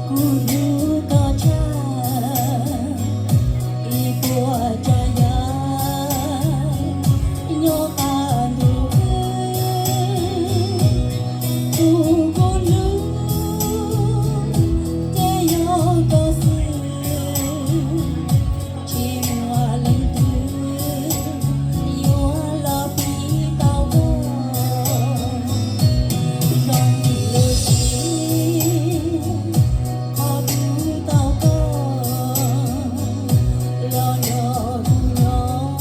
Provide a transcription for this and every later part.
Kuv hlub koj tshaj ib puas tsav yam nyob qab ntuj. Tus kuv hlub ces yog koj xwb, tsis muaj leej twg yuav los pib tau koj. Zoo lub siab qhov kuv tau koj los nrog kuv nyob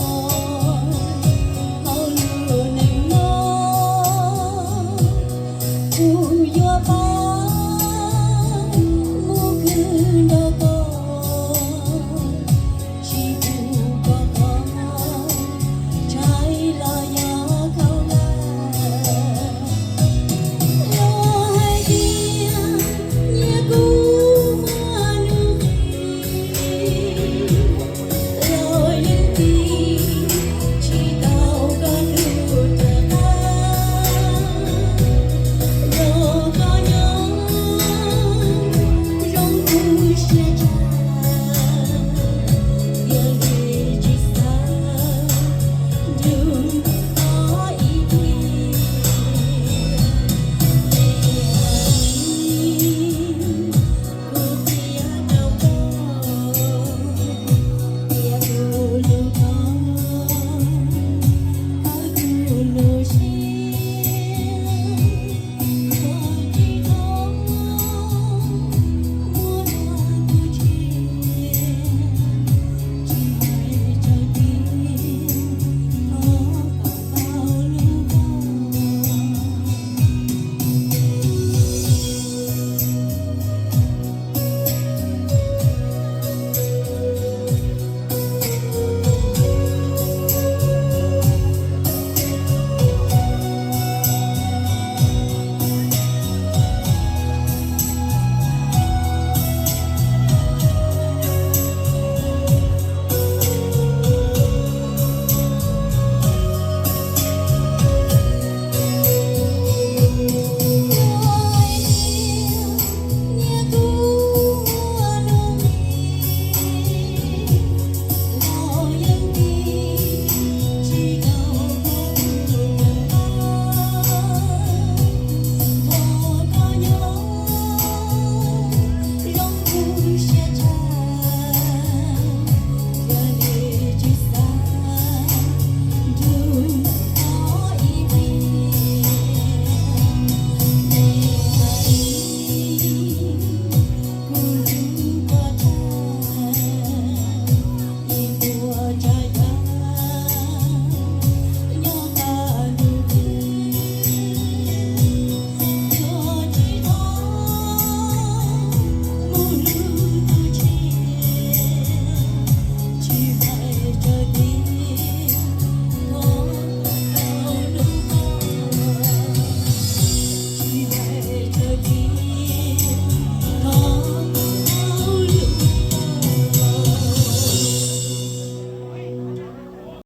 hauv lub neej no. Kuv yuav pab mus khwv nrog koj, tsis pub koj qhov ntshai los yog khaub hlab. Luag hais tias nyias kuj muaj hnub qis, los yeej tiv tsis tau koj tus rov qab. Nrog koj nyob zoo kuv siab tshaj, tiam li tsis xav nrug koj ib pliag. Me hais li kuv qhia rau koj, tias kuv hlub koj, kuv lub siab koj tsis tau muab dua kuv tseg, tsis hais tsawg tiam thov kom tau lub vog.